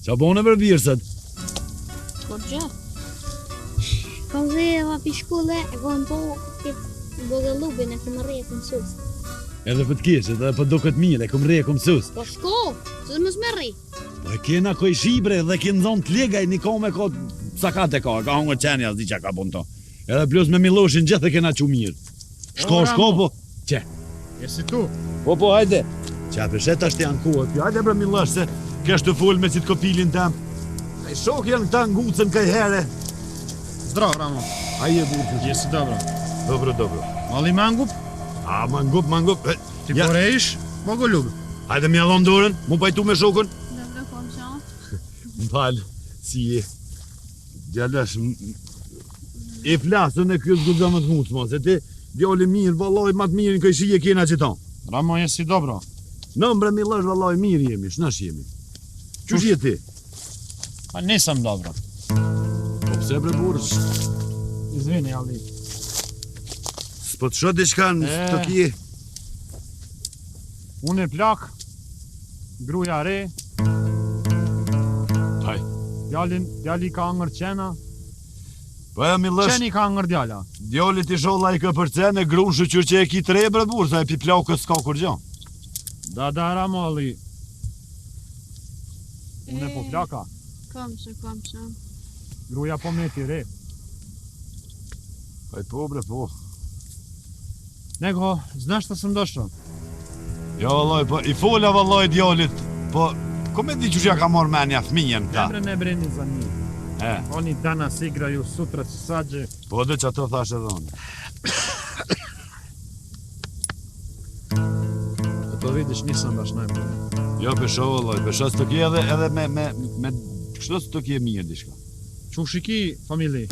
Qa bone bre bir sot? Kurgjë. Kom dhe va pi shkolle e kom po këtë Bogollubin e kom rreh e kom sus. Edhe për të keqet, edhe po duket mirë, e kom rreh e kom sus. Po shko, se mos me rri. Po e kena kojshi bre, dhe kena zonë të legaj, një kome ka, sakat e ka, e ka hongër qeni, as di që ka bon to. Edhe plus me Milloshin gjithë e kena qu mirë. Shko, shko, po, Qe. Jesi tu? Po, po, hajde. Qa, për shetë është janë kohët. Jo, hajde bre Millosh se kesh të fol me qitë kopilin tem. Ai shok janë këta ngucën kaj here. Zdravo, Ramo. Ai e burë. Jesi dobro. Dobro, dobro. Mali mangup? A, mangup, mangup. Ti ja. po rejsh, Bogoljub. Hajde më dhon dorën, mu pajtu me shokun. Dobro, komsho. Më fal, si je. Djalosh, i flasën e kjo s'guxon me të ngucë, ma, se ti, djali mirë, vallaj, ma të mirë në kojshi e kena që tonë. Ramo, jesi dobro. Në bre Millosh, vallaj, mirë jemi, shnosh jemi. Qysh je ti? Pa nisam dobro. Po pse bre burrë? Izvini, Ali. S'po të shoh diçka në të kje? Unë e plak, gruja re. Haj. Djalin, djali ka hangër qena. Po e Millosh. Qeni ka hangër djala. Djalit isholla i kapërcen e grun shyqyr që e ki të re bre burrë, sa e pi plakës s'ka kurgjo. Da da Ramo Ali. Unë po plaka. Komsho, komsho. Gruja po meti re. Aj po bre po. Nego, znaš šta sam došao? Jo vallaj, po i fola vallaj djalit, po ko me di qysh ja ka marrë menja fëmijën këta. Ne bre ne brini za njih. E. Oni danas igraju, sutra se svađe. Po dhe që ato thash edhe unë. A to vidiš, nisam baš najbolje. Jo, pe shoh vallaj, pe shoh s'të ke edhe edhe me me me kështu s'të ke mirë diçka. Qysh i ki familji?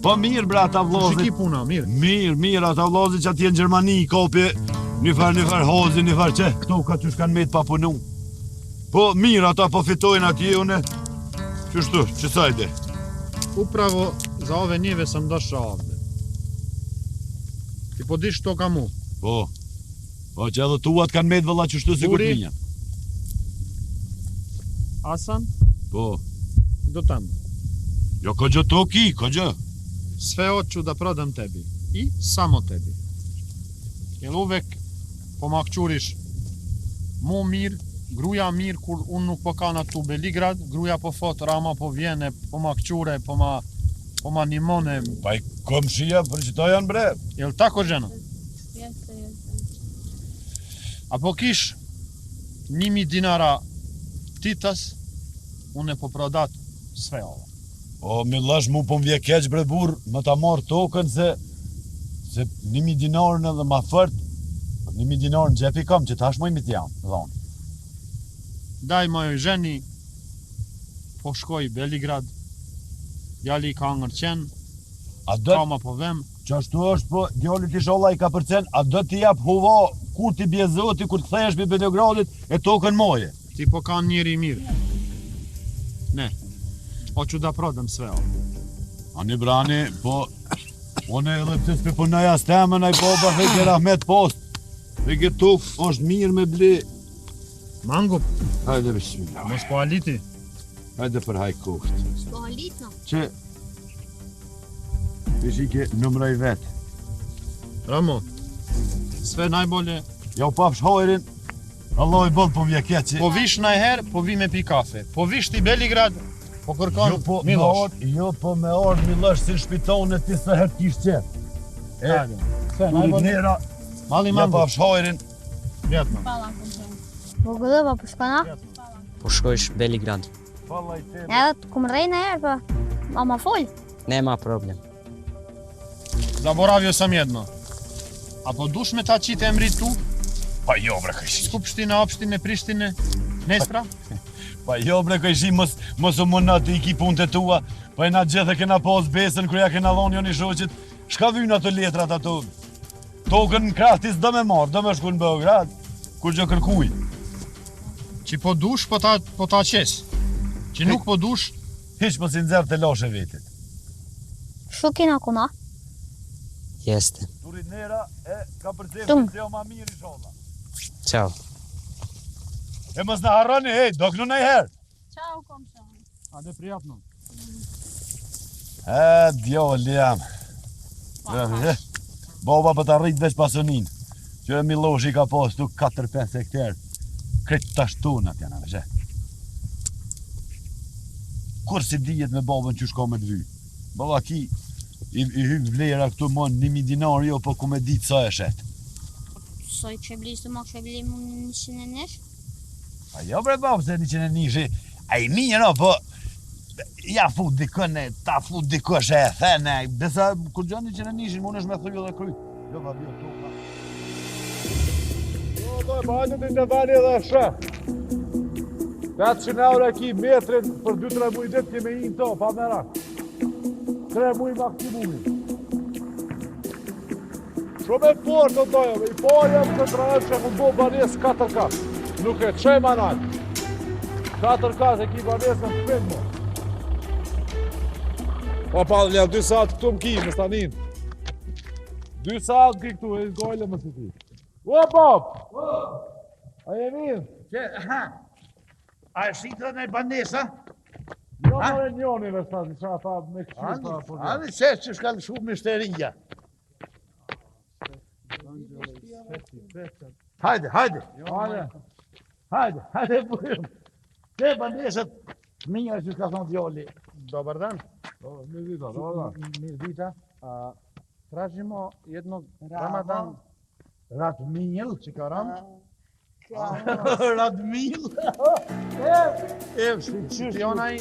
Po mirë bre ata vllazit. Qysh i ki puna, mirë. Mirë, mirë ata vllazit që atje në Gjermani i kapi një farë një farë hazi, një farë që këto ka qysh kanë met pa punu. Po mirë ata po fitojnë atje unë. Qështu, qësajde? Upravo za ove njive sam došao ovde. Ti po diš to ka mu? Po. Po që edhe tuat kanë met vëlla qështu sikur të mija. Asan? Po. Do tam. Jo, ko gjë to ki, ko gjë. Sve hoću da prodam tebi. I samo tebi. Jel uvek po ma kqyrish mu mirë, gruja mirë kur unë nuk po kana tu Beligrad, gruja po fot, Rama po vjen e po ma kqyre, po ma po ma nimone. Pa i komshia për qëto janë bre. Jel tako ženo? Jeste, jeste. A po kish 1000 dinara Titas, unë e po prodat sve ovo. O, Millosh, mu po më vje keq bre burr, më ta marr tokën se se 1000 dinarën edhe ma fort, po 1000 dinarë në xhep i kam që tash muj me t'ja dhonë. Daj mojoj ženi, po shkoj Beligrad, djali ka hangër qen, A do kama po vem, Qashtu është, po djalit isholla i kapërcen, a do t'i jap huva kur t'i bje zoti kur të kthehesh pi Beogradit e tokën moje. Ti po kanë njeri i mirë. Ne. Hoću da prodam sve ovo. Ani brani, po unë edhe pse s'pe punoj as temën, ai baba theke rahmet post. Dhe këtë tokë është mirë me ble. Mangup, Hajde bismillah. mos po aliti. Hajde për haj koft. S'po alitna. Që Vishike numroj vetë. Ramo, sve najbolje. Ja u pafsh hajrin. Allahu i boll po më vje keq. Po vish në herë, po vi me pi kafe. Po vish ti Beligrad, po kërkon Jo po me Milosh. ardh, jo po me ardh Milosh si në shtëpi tonë ti sa herë kish qef. E, Hajde. Sve Turi najbolje. nera, Mali ja mangup. pafsh hajrin. Vjetno. Hvala, komsho. Bogoljuba, po shkona? Po shkojsh Beligrad. Edhe të kum rrej në herë, po. Ma ma fol. Nema problem. Zaboravio sam jedno. A po dush me ta qitë emrit tu? Pa jo bre kojshi. Skupština, opštine, Prištine, Nestra? Pa jo bre kojshi, mos mos u mundo ti i ki punët e tua. Pa e na gjithë e kena pas besën kur ja kena dhonë joni shoqit. Shka vynë ato letrat ato? Tokën në krah ti s'do me marr, do me shku në Beograd. Kur gjë kërkuj. Që po dush, po ta, po ta qes. Që nuk po dush, Hiç mos i nxjerr të lashe vetit. Shu kina kuna. Jeste. Turi nera e ka përcjell Tum. se jo ma mirë inshallah. Ćao. E mos na harroni, ej, doknu ndonjëherë. Ćao, komšo. Ajde, prijatno. E, djali jam. Baba po ta rrit veç pasunin. Që e Miloshi ka pas tu 4-5 hektar. Krejt tash tonat janë, veç e. Kur si dihet me babën që shko me të vy. Baba ki, i, i hyp vlera këtu mo 1000 dinar, jo, po ku me ditë sa e shet. Sa i kishe bli, se ma kishe bli mu 101? A jo bre babë se 101 a i mirë, o, po ja fut dikën e ta fut dikush e thene, besa kur gjon 101 mund është me thy edhe kryt. Jo, pa jo, toka. Jo, do e pa hajde të intervali edhe e sheh. 800 euro e ki metrin për 2-3 muj ditë keme i në to, pa merak. 3 muj maksimumi. Shumë e fortë do doja, i parë jam të trajet që mund bo banesë 4 kat. Nuk e qej ma nalë. 4 kat e ki banesën në mo. Pa pa, ja 2 saat këtu më ki, më stanin. 2 saat më ki këtu, e gojle më si ti. O, bab! A je mirë? Që, ha, a e shitën e banesa? Jo, më e njoni dhe sa, që ata me kështu, tha, po. Ani, se që shka lëshu myshteria. Hajde, hajde. Hajde. Hajde, hajde, bujëm. Te banesat, minja që ka thonë djali. Dobar dan. Mirë dita, dobar dan. Mirë dita. A, tražimo jednog Ramadan Radmil, Čikaram. Radmil. E, si Ti onaj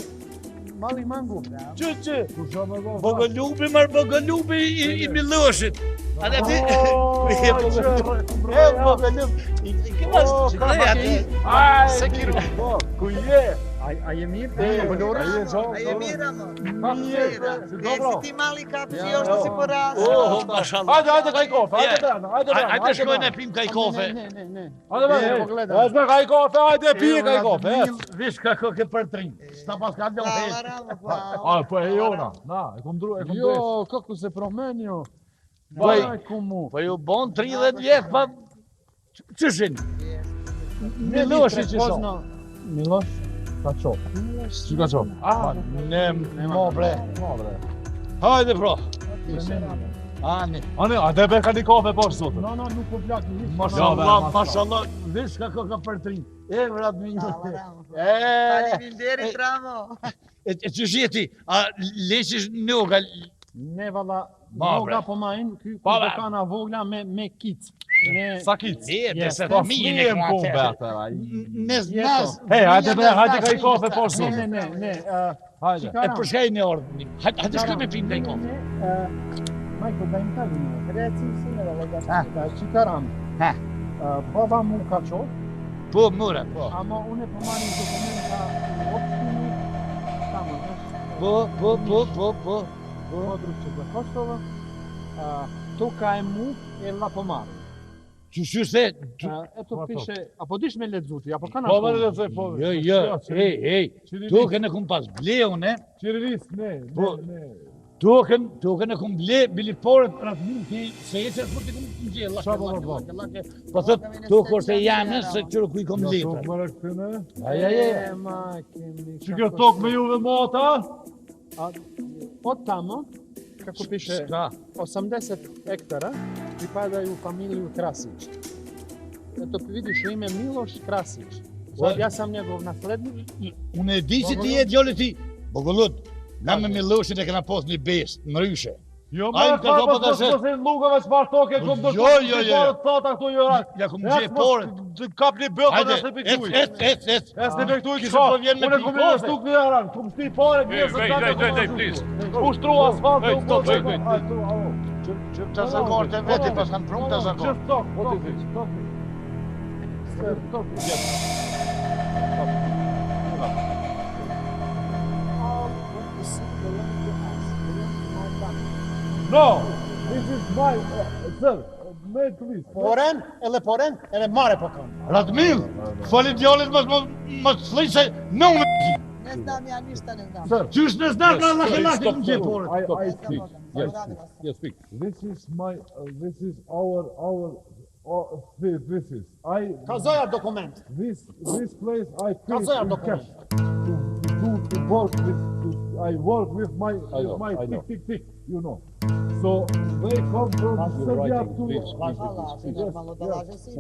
mali mangup. Që, që, Kusha me bo? Bogoljubi, mërë Bogoljubi i, i Miloshit. A dhe ti, Oh, e Bogoljubi, e Bogoljubi, i i ke pas, Oh, që ka kre aty, Aj, Se kiru. Po, ku je? A, a je mirë? E, E, a je gjallë? A je mirë, amo? Mirë, si E dobro. si ti mali kapi si još si porasao. oh, mashallah. Hajde, hajde kaj kofe, hajde Je. brenda, hajde brenda. Hajde shkojnë e pim kaj kofe. Ne, ne, ne. Hajde brenda. E, ej. pogledam. Hajde kaj kofe, hajde pije kaj kofe. e. Vish ka koke për trin. S'ta pas ka lënë Hvala, heq. Ramo, hvala. A, po e jona. Na, e kom dru, e kom dru. Jo, kako se promenio. Po, Majku mu. Po ju bon 30 vjet, pa qyshin? Miloshi që shoh. Prepoznao- Miloš Kačop. Si ka qofë? Ah, ne, mo bre. Po, bre. Hajde bro. Ani. Ani, a dhe be ka një kofe poshtë sotër. No, no, nuk po plak hiç. Mashallah, mashallah, vish ka koka për trin. E Radmil. Hvala, Ramo. E, Faleminderit, Ramo. e, e qysh je ti? A leqish noga? Ne valla, Ma, noga bre. po majnë, ky Pa, ku bre. do kana vogla me me kic. Me Sa kic? E, Yes, se Po, fëmijën fëmijën e po po be atë, ai. Ne znas. Hej, hajde bre, hajde kaj kofe poshtë Ne, sotër. ne, ne, ne, ë, Hajde. E për shka i në orë? Hajde, hajde shkojmë e pim kaj kofe. Ne, ë, Majko, da im kažem. Reci sine da ga Ha. Da, Čikaram. Ha. Ë, Baba mu ka qo, Po, mora, po. ama unë po marrim dokumenta u opštini, tamo, znaš, Po, po, po, po, po. područje za Kosovo. A, toka je mu e la po marrim. Që që se? A, eto Po, to. piše, a po dish me lexu ti, apo kana Po, më lexoj, po. Jo, jo, ej, ej, Qirilis, tokën e kum pas ble une, Qirilis, ne, Po. ne, ne. tokën, tokën e kum ble, bili porët Radmil ti, se e që po ti kum nxjerr, lake, Qa po, lake, po, po. lake, lake. Po thot, tokë është e jame, se qyre ku i kom Ja, letra. tokë më rekthime. Aj, aj, aj. E, ma, kemi... Që kjo tokë me juve mota? A, po tamo, kako piše, Ska? 80 hektara pripadaju familiju Krasić. Eto, vidiš ime Miloš Krasić. Sad, ja sam njegov naslednik. Unë e di që ti je djali ti, Bogolud, na me Miloshin e kena pas një besë, ndryshe. Jo, Ai më më ka ka thonë, po pas ta mos shet. mos e lugave çfarë toke kom do. Jo, jo, jo. Porët thota këtu jo rak. Ja kum gje porët. Të kap një bëllë Hajde, dhe s'e ec, piktuj. ec, ec, ec. Es në piktuj Kishë çka? po vjen me Unë pi kum kofe. në stuk në aran, kum shti pare, pjesën wait, wait, wait, wait, please. U shtru asfalt, Wait, u stop, bë- wait, wait. Ai, tu, alo. Që që ta zakor të veti, pas kanë prunë ta zakor. Just stop, What is it? Stop. Stop. All what you see belong to us, belong to my family. No, this is my uh, sir, may please. Poren, edhe poren, edhe mare po kanë. Radmil, foli djalit mos mos mos flise, në unë. Ne znam ja ništa ne znam. Sir, Qysh në znak Yes, na lake please, lake stop, kum gje stop. porët. I I Ne speak. znam, Yes, zaboravila sam. Yes, speak. This is my uh, this is our our oh, this, this is I Kazoja dokument. this this place I paid Kazoja in dokument. cash. work with I work with my I know, with my I know. tick tick tick, you know. So they come from You're Serbia writing, to please, please, please, please. Normalno da laže si.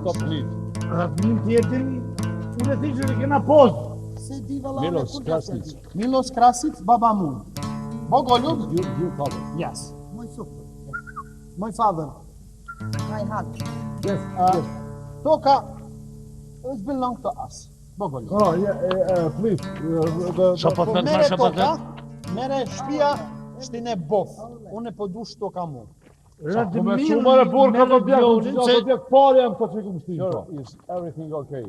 Stop, please. Radmin tjetrin, unë e thi që e kena post. Se di valla Milos Krasnic. Milos Krasic, baba mu. Bogoljub? You, you father. Yes. Moj suprug, Moj father. my husband. Yes, Uh, yes. Toka is belong to us. Bogoljub. No, yeah, uh, uh, please. Uh, the, Sa po Po thënë, mere sa po toka, thënë? mere shtëpia, shtine bof. Unë e po dush toka mu. Radmir, Shumë e burr ka do bjek, Djolin, do se- bjek pare jam këto që kum shtin. Sure, po. is everything okay?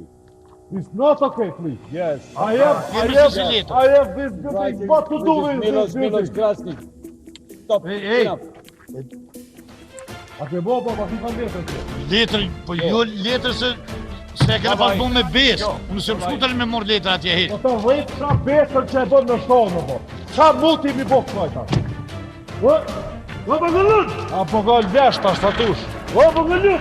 It's not okay, please. Yes. I have, I Kemi have, si letër. I have this building. What to do with Milos, this Milos building? Krasnic. Stop. Ej, ej. Enough. A ke bo, po, pa si kanë letër që? Letër, po jo letër se se e kena pas bu me besë. Unë se më shku tani me morr letër atje hiç. Po të rrit qa besën që e bën në shtonë, po. Qa muti mi bo kësaj tash? O, o po gëllën! A po gol vesh tash, ta tush. O po gëllën!